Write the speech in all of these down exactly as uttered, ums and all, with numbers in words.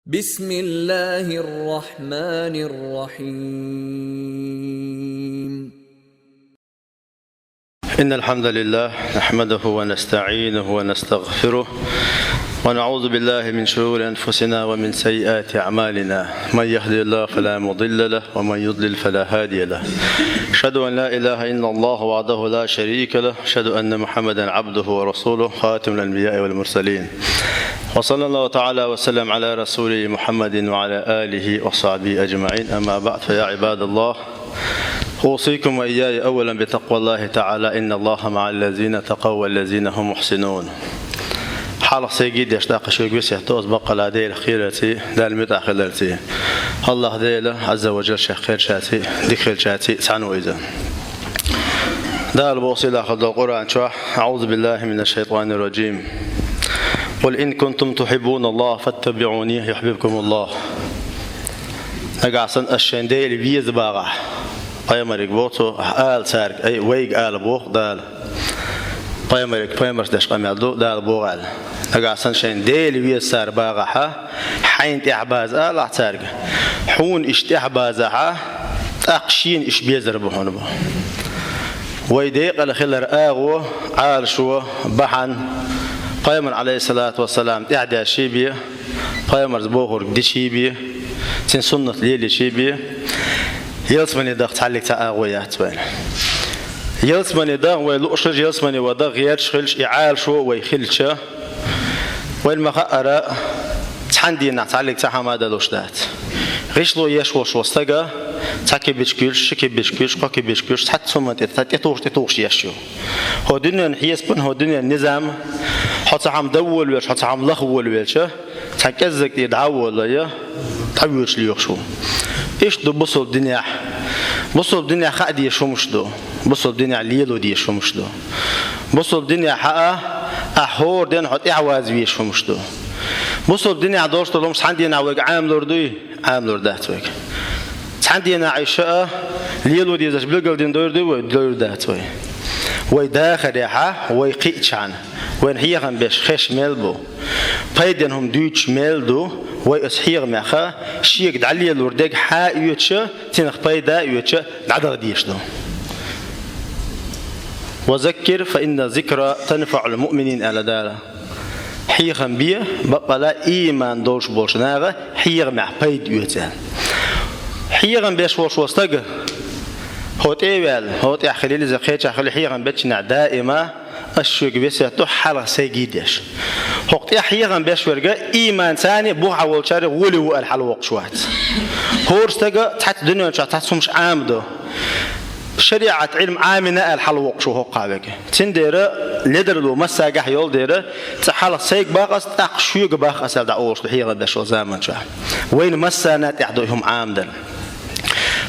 بسم الله الرحمن الرحيم. إن الحمد لله نحمده ونستعينه ونستغفره، ونعوذ بالله من شرور أنفسنا ومن سيئات أعمالنا. من يهد الله فلا مضل له، ومن يضلل فلا هادي له. أشهد أن لا إله إلا الله وحده لا شريك له، أشهد أن محمدا عبده ورسوله، خاتم الأنبياء والمرسلين. وصلى الله تعالى وسلم على رسوله محمد وعلى آله وصحبه أجمعين. أما بعد، فيا عباد الله، أوصيكم وإياي أولا بتقوى الله تعالى، إن الله مع الذين اتقوا والذين هم محسنون. Хьалха сайга деш, тӀаккха шуьга весет ду аз баккъала Дела кхерарца, Дала муьтӀахь хиларца. АллахӀ Дела Ӏазза ва Жалла шех кхерчарца, дика хиларца цхьаьна ву иза. Дала боху сийлахь долу Къуръан чохь: أعوذ بالله من الشيطان الرجيم. قل إن كنتم تحبون الله فاتبعوني يحببكم الله. Нагахь санна аш шайн Дела веза бахахь, пайхамариг боху цо, ала цаьрга, ай, вайга ала боху Дала. Пайхамариг, пайхамарш деш къамел ду, Дала боху аьлла. Нагахь санна шайн Дела веза цара бахахь, хьайна тӀаьхьабаза алахь цаьрга. Хьуна иштта тӀаьхьабазахь, тӀаккха шена иштта безар бу хьуна бу. Вай декъала хилар агӀо, Ӏалашо, бахьана, пайхамар, Ӏалайхиссалату вассалам, тӀаьхьадеш бен, пайхамарца бохург деш бен, цуьнан суннат лелийча бен, ялсамане даха цхьаьллиг цхьа агӀо яц вайна. Ялсамане даха вай лууш хилча, ялсамане ван даха гӀерташ хилча, и Ӏалашо вай хилча, вайна ма-хаъара, цхьана дийнахь цхьаьллиг цхьа хӀума а далуш дац. ГӀишло еш волуш волу стага цхьа кибичка юьллуш, ши кибичка юьллуш, кхо кибичка юьллуш, цхьацца хӀуманна тӀе, цхьа тӀетухуш, тӀетухуш еш ю. ХӀокху дуьненан хьесапан, хӀокху дуьненан низам, хьо цхьа хӀума дан волавелча, хьо цхьа кӀеззиг тӀе дӀа а воллий, дӀавоьдуш лоьхуш ву. Иштта ду бусалба динехь. Бусалба динехь хаа дезаш хӀумаш ду. Бусалба динехь лело дезаш хӀумаш ду. Бусалба динехь хьаа, ахь хӀора дийнахь хьо тӀаьхьаваза везаш хӀумаш ду. Бусалба динехь долуш долу хӀумаш цхьана дийнахь вайга Ӏамалур дуй? Ӏамалур дац вайга. Цхьана дийнахь иштта а лело дезаш билгал дина дойр дуй вай? Дойр дац вай. Вай дахарехьа, вай кхиъчхьана, вайна хьехам беш хезаш мел бу, пайденна хӀума дуьйцуш мел ду, вай оцу хьехамех шега дӀалелор дерг хьа а оьцуш, цунах пайда а оьцуш, дӀадаха дезаш ду. «وذكر فإن الذكرى تنفع المؤمنين», аьлла Дала. Хьехам бе, баккъала а, ийман долуш болчу наха хьехамехь пайда оьцу аьлла. Хьехам беш волуш волу стага, хӀо тӀе а ваьлла, хӀо тӀехь хилийла иза, кхечахь хилийла, хьехам бечу дийнахь даима, ас шуьга весет ду, хьалха сайга деш. ХӀокху тӀехь хьехам беш верг ийманца а, бухахь волчаьрга гӀоле ву аьлла хьалавоккхуш вац. ХӀора стага цхьацца дуьнен чохь цхьацца хӀумаш Ӏамадо, шариӀат Ӏилма Ӏамийна аьлла хьалавоккхуш ву хӀокху хьехамехь. Цундела ледарло массагахь йолу дела, цкъа хьалха сайга боху ас, тӀаккха шуьга боху ас аьлла дӀаолуш ду хьехам беш волу заман чохь. Вайна массарна а тӀехь ду и хӀума Ӏамадар.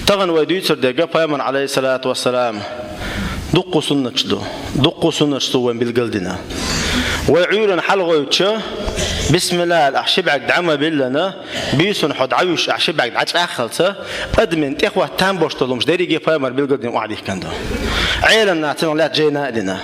Тахана вай дуьйцур дерг пайхамаран, Ӏалайхиссалату вассалам, дуккха суннаташ ду. Дуккха суннаташ цо вайна билгал дина. Вай Ӏуьйранна хьалагӀовттича, бисмилла аьлла, ахь ши бӀаьрг дӀа ма биллина, буьйсанна хьо дӀавуьйшуш ахь ши бӀаьрг дӀачӀагӀхалца, адамийн тӀехӀотта там беш долу хӀумаш дерриге пайхамара билгал дина охьадихкина ду. Ӏеламнаха цунах лаьцна жайна а дина.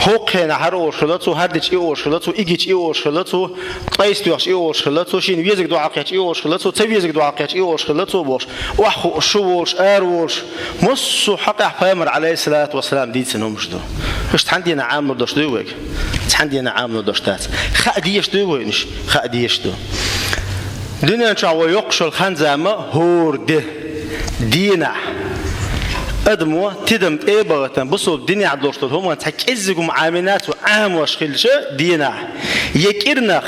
ХӀокху хенахь хӀара олуш хилла цо, хӀара дича и олуш хилла цо, и гича и олуш хилла цо, ткъайс тоьхча и олуш хилла цо, шена везиг дуьхьал кхетча и олуш хилла цо, ца везиг дуьхьал кхетча и олуш хилла цо бохуш, охьахууш шу волуш, ара волуш, массо а хьакъехь пайхамара, Ӏалайхиссалату вассалам, дийцина хӀумаш ду. Уьш цхьана дийнахь Ӏамалур долуш дуй вайга? Цхьана дийнахь Ӏамалур долуш дац. Хаа дезаш дуй вайна уьш? Хаа дезаш ду. Дуьнен чохь вай йоккхуш йолу хан-зама хӀора де, дийнахь, адамо тидам тӀе а бахийтина, бусалба динехь долуш долу хӀуманна цхьа кӀеззиг хӀума Ӏамийна цо Ӏамош хилча дийнахь, я кӀирнах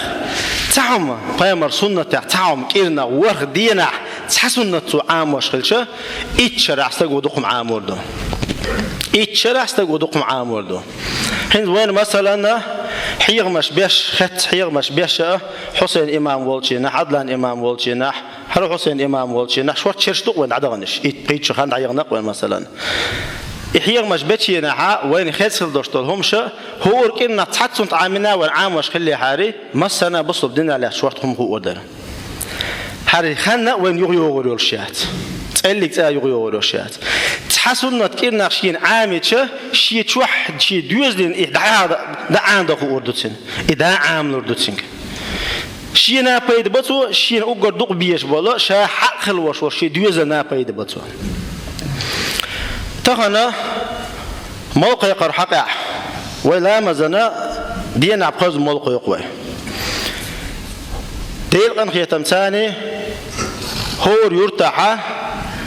цхьа хӀума, пайхамара суннатех цхьа хӀума кӀирнах ворхӀ дийнахь цхьа суннат цо Ӏамош хилча, итт шарахь стага дукха хӀума Ӏамор ду. Итт шарахь стага дукха хӀума Ӏамор ду. ХӀинца вайна, масалан, хьехамаш беш, хецна хьехамаш беш а, Хьусайн имам волчу дийнахь, Ӏадлан имам волчу дийнахь, хӀара Хьусайн имам волчу дийнахь, шортта шераш ду-кх вайна дӀадаханаш, итт-пхийтта шо хан дӀайахана-кх вайна, масалан. И хьехамаш бечу дийнахьа вайна хезна хила долуш долу хӀумаш а, хӀора кӀирнах цхьацца хӀума Ӏамийна вайна Ӏамош хиллехьара, массарна а бусалба динах лаьцна шортта хӀума хуур дара. ХӀара хан а вайна юхайогӀур йолуш яц. ЦӀеллиг цӀа юхайогӀур йолуш яц. Цхьа суннат кӀирнах шена Ӏамийча, шен чохь, шен доьзална и дӀа-, дӀа-, дӀа-, дӀа-, дӀа-, хуур ду цуьнан. И дӀа-, Ӏамалур ду цуьнга. Шена пайда бо цо, шена уггар дукха безаш бола, ша хьакъ хила волаш вола шен доьзална пайда бо цо. Тахана молла кхайкхар хьакъехь, вай ламазана денахь пхезза молла кхойкху вай. Делан къинхетамца, хӀора юртахьа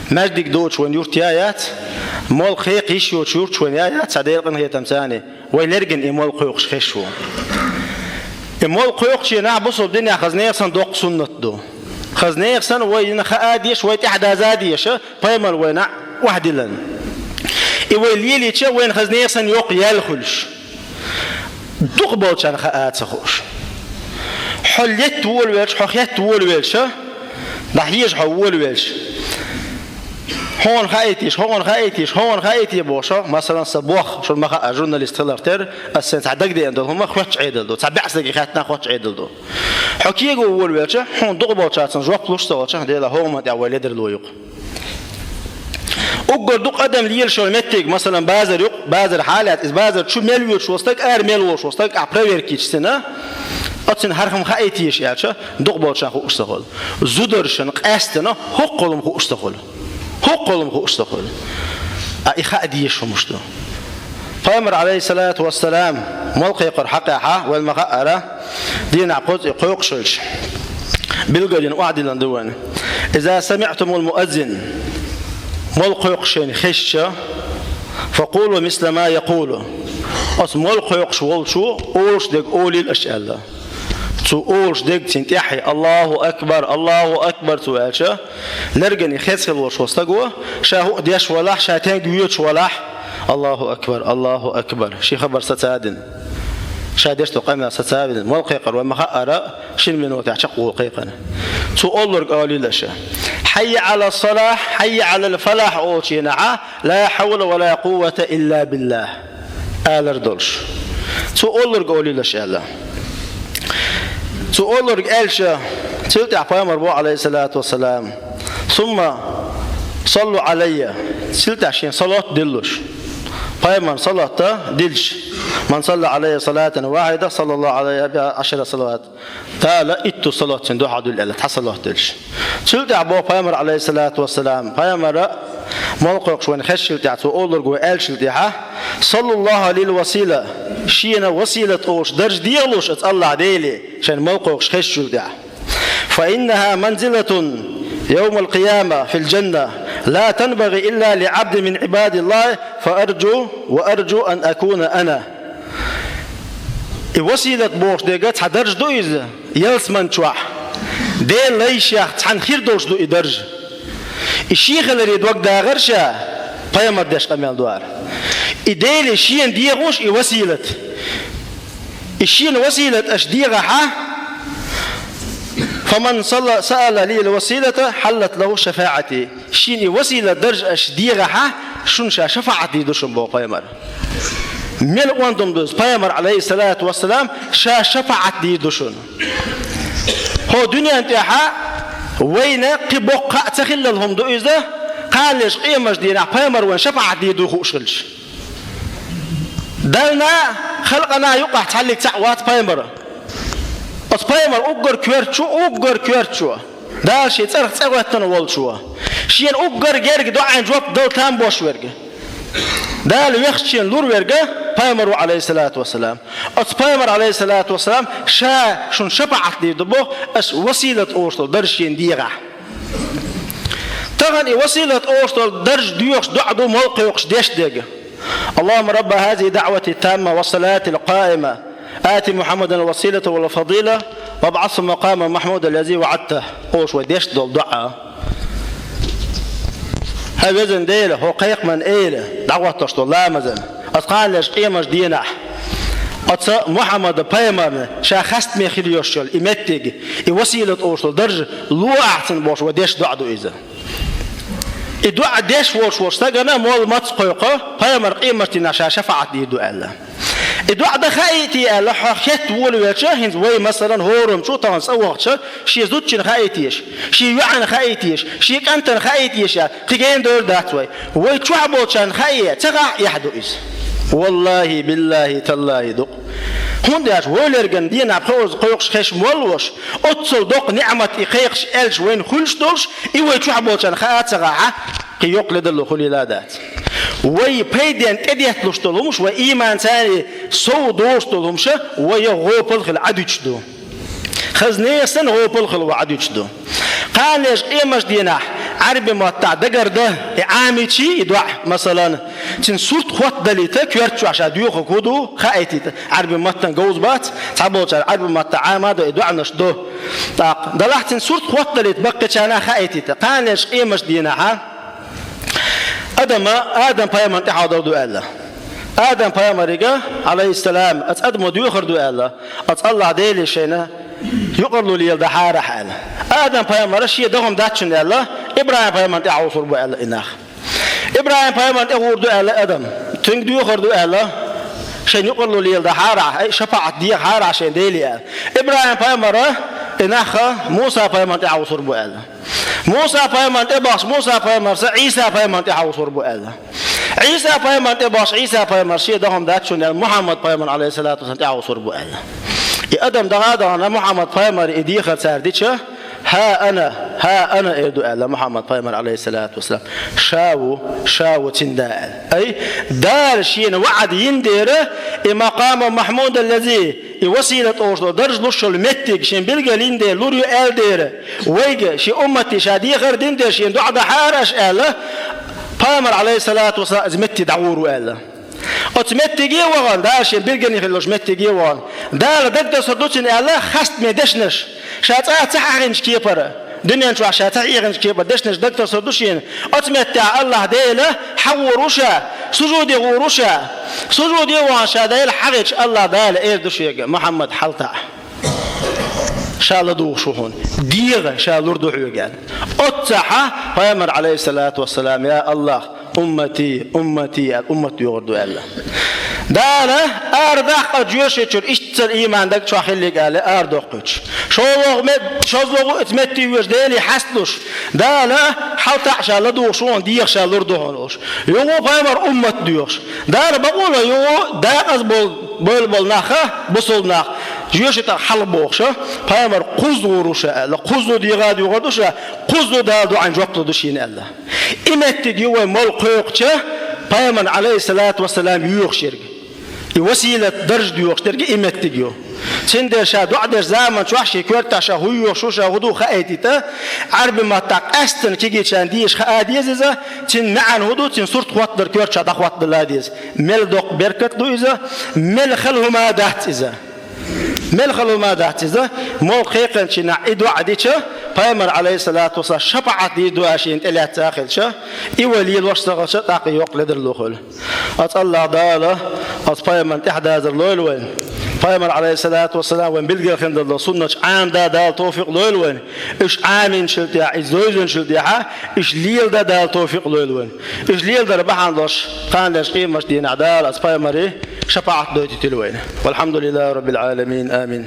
маьждиг доцуш вайн юрт я яц, молла кхайкха йиш йоцуш юрташ вайн я яц, цхьа Делан къинхетамца, вай лергана и молла кхойкхуш хезаш ву. И молла кхойкхучу дийнахь бусалба динехь хаза нехан санна доккха суннат ду. Хаза нехан санна вайна хаа дезаш, вай тӀаьхьа даза дезаш, пайхамар вайна охьадиллина. И вай лелийча, вайна хаза нехан санна йоккха ял хуьлуш. Дукхахболчарна хаа ца хууш. Хьо летта волавелча, хьо хетта волавелча, дӀахьежа хьо волавелча, хьуна хаийтийша, хьуна хаийтийша, хьуна хаийтийша бохуш, масалан, сан боху, шуна ма хаъара, журналист хиларх терра, ас сайн цхьа дагадеана долу хӀума хоьттуш Ӏедал ду, цхьа бӀаьстерг хаьттина хоьттуш Ӏедал ду. Хьо кего волавелча, хьуна дукхахболчаьрца жоп луш ца волча, Дела, хӀокху хӀуманна тӀехь вай ледарло ю-кх. Уггар дукха адам лелаш йолу меттиг, масалан, базар ю-кх, базар хьалаьцна, иза базар чу мел воьдуш волу стаг, ара мел волуш волу стаг, ахь проверка йича цуьнан, оццуьнан хӀара хӀума хаийтийша аьлча, дукхахболчарна хууш ца хуьлу. Зударшна къаьсттина хӀокху хӀума хууш ца хуьлу. ХӀокху хӀума хууш ца хуьлу. Ткъа и хаа дезаш хӀумаш ду. Пайхамар, Ӏалайхиссалату вассалам, молла кхайкхар хьакъехьа, вайна ма хаъара, дийнахь пхезза и кхойкхуш хилча, билгалдина охьадиллина ду вайна: «Иза самиътумул муаззин», молла кхойкхуш шайна хезча, «факъулу мисла ма якъулу», оцу молла кхойкхуш волчо олуш дерг олийла аша аьлла. Цо олуш дерг цуьнан тӀаьхье: «Аллаху акбар, Аллаху акбар», цо аьлча, лергана и хезна хила волуш волу стага, ша хӀуъа деш валахь, ша тенга воьдуш валахь, «Аллаху акбар, Аллаху акбар», шен хабар саца а дина, ша деш долу къамел саца а дина, молла кхайкхар вайна ма хаъара, шина минотехь чекхволу кхайкхина. Цо оллург олийла аша. «Хьаййа Ӏала салахь, хьаййа Ӏалал фалахь» олучу дийнахьа, «Ла хьавла ва ла къуввата илла биллахь» алар долуш. Цо оллург олийла аша аьлла. Цо оллург аьлча, цул тӀаьхьа пайхамар боху, Ӏалайхиссалату вассалам: «Сумма саллу Ӏалаййа», цул тӀаьхьа шена салот диллалаш. Пайхамарна салот диллича: «Ман салла Ӏалаййа салатан вахьида, саллаллаху Ӏалайхи биха Ӏашара салават». Дала итт салот цуьнан дуьхьа дуьллу аьлла, цхьа салот делча. Цул тӀаьхьа боху пайхамар, Ӏалайхиссалату вассалам, пайхамара молла кхойкхуш вайна хезчул тӀаьхьа, цо оллург вай аьллачул тӀаьхьа: «Саллуллаху лил васила», шена василат олуш дарж дехалаш оцу Аллахь Деле, шайна молла кхойкхуш хезчул тӀаьхьа. «Фа иннаха манзилатун явмал къияма фил джанна, ла танбагӀи илла ли Ӏабдин мин Ӏибадиллахи, фа арджу ва арджу ан акуна ана». И василат бохуш дерг цхьа дарж ду иза, ялсаман чохь. Делан лайшех цхьаьна хир долуш ду и дарж. И шен хиларе дог дагӀара ша, пайхамар деш къамел ду хӀара. И Деле шена дехалаш и василат. И шена василат аша дехахьа, «Фаман сала-, саала лил василата, хьаллат лаху шафаӀати». Шена и василат дарж аша дехахьа, шуна ша шафаӀат дийр ду шуна боху пайхамар. Мел онда хӀума ду иза, пайхамар, Ӏалайхиссалату вассалам, ша шафаӀат дийр ду шуна. ХӀо дуьнен тӀехьа вайна кхин боккха а ца хиллал хӀума ду иза, кханалерчу къематан дийнахь пайхамар вайна шафаӀат дийр ду хууш хилча. Дална, халкъана юкъахь цхьаллиг цхьаъ вац пайхамар. Оцу пайхамар уггар коьртачо, уггар коьртачо, Дала шен цӀарах цӀе хӀоьттина волчо, шена уггар герга доӀанна жоп дала там бош верг. Дала вехачу шена лур верг пайхамар ву, Ӏалайхиссалату вассалам. Оцу пайхамар, Ӏалайхиссалату вассалам, ша шуна шапаӀат дийр ду боху, аш василат олуш долу дарж шена дегӀахь. Тахана и василат олуш долу дарж доьхуш доӀа ду молла кхойкхуш деш дерг. اللهم رب هذه الدعوة التامة والصلاة القائمة آت محمدا الوسيلة والفضيلة وابعثه مقاما محمودا الذي وعدته. Оша вай деш долу доӀа. ХӀай везан Дела, хӀо кхайкхаман эла, дӀахӀоттош долу ламазан, аса кханалерчу къематан дийнахь, оцу Мухьаммада пайхамарна ша хастаме хила йош йолу и меттиг, и василат олуш долу дарж ло ахь цунна бохуш вай деш доӀа ду иза. И доӀа деш волуш волу стагана молла маца кхойкху, пайхамар къематдийнахь ша шафаӀат дийр ду аьлла. И доӀа дан хаийти аьлла, хьо хетта волавелча, хӀинца вай, масалан, хӀорамчу тахана цӀа вахча, шен зудчун хаийтеш, шен йоӀан хаийтеш, шен кӀантан хаийтеш, кхин гена дер дац вай. Вай чохь болчарна хаийе, ца хаахь эхь ду иза. Валлахи, биллахи, таллахи ду-кх. ХӀунда аьлча вай лерган дийнахь пхоьаза кхойкхуш хезаш молла волуш, оццул доккха ниӀмат и кхайкхаш аьлча вайна хуьлуш долуш, и вай чохь болчарна хаа ца гӀахьа, кхин йоккха ледарло хуьлийла а дац. Вай пайденна тӀедетталуш долу хӀумаш, вай ийманца сов долуш долу хӀумаш, вай гӀопал хила Ӏадуьтуш ду. Хаза нехан санна гӀопал хила вай Ӏадуьтуш ду. Кхана леш къемаш дийнахь Ӏаьрби маттахь дагардан и Ӏамийча и доӀа, масалан, цуьнан сурт хӀоттадалийта, коьрта чохь ша доьхург хӀун ду, хаийтийта, Ӏаьрби маттана говза бац, цхьаболчара Ӏаьрби маттахь Ӏама а до, и доӀанаш до. ТӀаккха, делахь цуьнан сурт хӀоттадалийта баккхийчарна хаийтийта, кхана леш къемаш дийнахьа, Адама, Адам пайхамарна тӀаьхьа дала ду аьлла. Адам пайхамарига, Ӏалайхиссалам, оцу Адамо доьхур ду аьлла, оцу АллахӀ Деле шайна юкъарло леладахьара ахь аьлла. Адам пайхамара шен догӀма дац шуна аьлла, ИбрахӀим пайхамарна тӀаьхьа гӀур бу аьлла и нах. ИбрахӀим пайхамарна тӀе гӀур ду аьлла Адам, цуьнга доьхур ду аьлла, шайна юкъарло леладахьара ахь, ай, шапаӀат дехьара ахь шайна Деле аьлла. ИбрахӀим пайхамара и нах Муса пайхамарна тӀаьхьа гӀур бу аьлла. Муса пайхамарна тӀе бахча, Муса пайхамарца Ӏийса пайхамарна тӀаьхьа гӀур бу аьлла. Ӏийса пайхамарна тӀе бахча, Ӏийса пайхамар шен догӀма дац шуна аьлла, Мухьаммад пайхамарна, Ӏалайхиссалату вассалам, тӀаьхьа гӀур бу аьлла. И Адам дагахь а дахана Мухьаммад пайхамаре и дехар цара дича, «Хьа ана, хьа ана», эр ду аьлла Мухьаммад пайхамар, Ӏалайхиссалату вассалам. Ша ву, ша ву цуьнан да аьлла. Ай, Дала шена ваӀда йина дера, и макъаму Махьмуд аллази, и василат олуш долу дарж луш йолу меттиг шен билгалйина дела лур ю аьлла дера, вайга шен уммате ша дехар дина дела шен доӀа дахьара аша аьлла, пайхамар, Ӏалайхиссалату вассалам, иза метте дӀагӀур ву аьлла. Оцу меттиге а вахана, Дала шен билгалйина хилла долчу меттиге а вахана, Дала дагтасар ду цуьнан аьлла хастаме дешнаш, ша цкъа а ца хьахийнчу кепара. Дуьнен чохь ша ца хьехинчу кепара дешнаш дагтасар ду шена. Оцу меттехь АллахӀ Дела хьагӀур ву ша, сужуде гӀур ву ша. Сужуде а вахана ша Дела хьахийча, АллахӀ Дала эр ду шега: «Мухьаммад, хьалатаӀа. Ша ладугӀуш ву хьуна. ДегӀа ша лур ду хьоьга», – аьлла. Оццахьа пайхамар, Ӏалайхиссалату вассалам: «Я АллахӀ, уммати, уммати», – аьлла, уммат доьхур ду аьлла. Дала арадаккха жоьжахатичуьра иштта ийман даг чохь хиллиг аьлла, арадоккхуьйтуш. ШолгӀа мет-, шозлагӀа оцу метте воьжа Деле хьасталуш. Дала хьалатаӀа ша ладугӀуш ву хьуна, дегӀа ша лур ду хьуна олуш. ЮхӀу пайхамар уммат доьхуш. Дала бакъо а ло, юхӀу декъаза бол-, бойла болу нах, бусалба нах, жоьжахатех хьалабохуш. Пайхамар кхузза гӀур ву ша аьлла, кхузза дегӀа доьхур ду ша, кхузза Дала доӀанна жоп лур ду шена аьлла. И меттиг ю вай молла кхойкхуча, пайхамарна, Ӏалайхиссалату вассалам, йоьхуш ерг. И василат дарж доьхуш дерг и меттиг ю. Цундела ша доӀа деш заман чохь шен коьртахь ша хӀун йоьхуш ву, ша хӀун ду хаийтийта, Ӏаьрби маттахь къаьстина кегийчарна дезаш хаа деза иза, цуьнан маьӀна хӀун ду, цуьнан сурт хӀоттадар коьртачохь дӀахӀоттадала деза. Мел доккха беркат ду иза, мел хала хӀума дац иза. Мел хала хӀума дац иза, молла кхайкхинчу дийнахь и доӀа дича, пайхамар, Ӏалайхиссалату вассалам, шапаӀат дийр ду аша шена тӀелаьцна а хилча, и вай лелош ца хилча, тӀаккха йоккха ледарло хуьлу. Оцу АллахӀ Дала оцу пайхамарна тӀаьхьадазар лойла вайна. Пайхамар, Ӏалайхиссалату вассалам, вайн билгал хиндалла суннаташ Ӏамадан Дала товфикъ лойла вайна. Уьш Ӏамийнчул тӀаьхьа, иза зовзанчул тӀаьхьа, уьш леладан Дала товфикъ лойла вайна. Уьш леладар бахьана долуш, кхана леш къемаш дийнахь Дала оцу пайхамаре шапаӀат дойтуьйтийла вайна. Валхьамдулиллахи раббил Ӏаламин. Амин.